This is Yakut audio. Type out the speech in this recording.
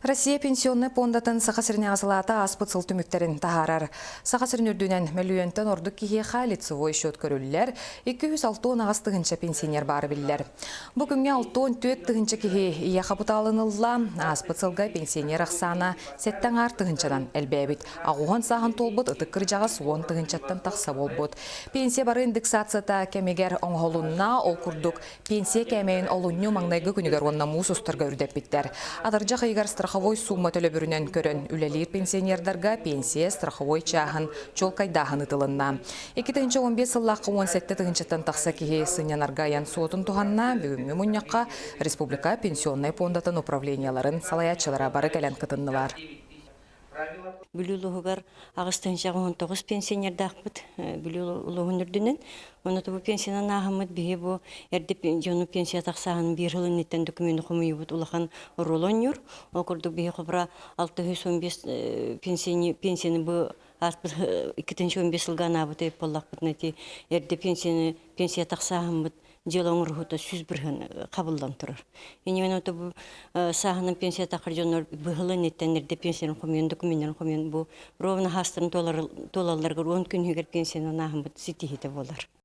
Россия пенсионнай пуондатын Саха сиринээҕи салаата ааспыт сыл түмүктэрин таһаарар. Саха сирин үрдүнэн мөлүйүөнтэн ордук киһиэхэ лицевой счет көрүллэр, 268 тыһыынча пенсионер баара биллэр. Бу күҥҥэ 64 тыһыынча киһи ийэ хапытаалын ылла, ааспыт сылга пенсионер ахсаана сэттэ аҥаар тыһыынчанан элбээбит. Аҕуһан сааһын туолбут ытык кырдьаҕас уон тыһыынчаттан тахса буолбут. Пенсия бары индексацията кэмигэр оҥоһулунна, ол курдук Пенсия кээмэйин олунньу маҥнайгы күнүгэр уонна муус устарга үрдэппиттэр. Атырдьах ыйыгар страховой суумма төлөбүрүнэн көрөн үлэлиир пенсионердарга пенсия страховой чааһын чуолкайдааһын ыытылынна. 2015 сыллаахха 17 тыһыынчаттан тахса киһи сынньанарга айан суотун туһанна. Бүгүҥҥү мунньахха республика пенсионнай пуондатын управлениеларын салайааччылара бары кэлэн кытыннылар. Бүлүү улууһугар 8 19 пенсионердаахпыт Бүлүү улууһун үрдүнэн. Онно бу пенсиянан ааһаммыт биһи бу эрдэ дьону пенсия тахсааһын биир сыл инниттэн документы хомуйубут улахан оруолу оонньуур. Ол курдук биһи хобура 615 пенсияны пенсияны бу ааспыт 2015 сылга анаабыт эбит буоллахпытына ити эрдэ пенсияны пенсия тахсааһыммыт дьыала оҥоруһута 100% хабыллан турар. Иннинэн ото бу сааһынан пенсия тахар дьоннор быһылын иттен эрдэ пенсиянын хомуйан документарын хомуйан бу ровно хаастарын туолалларыгар 10 күн иһигэр пенсиянан ааһыммыт ситиһиитэ буолар.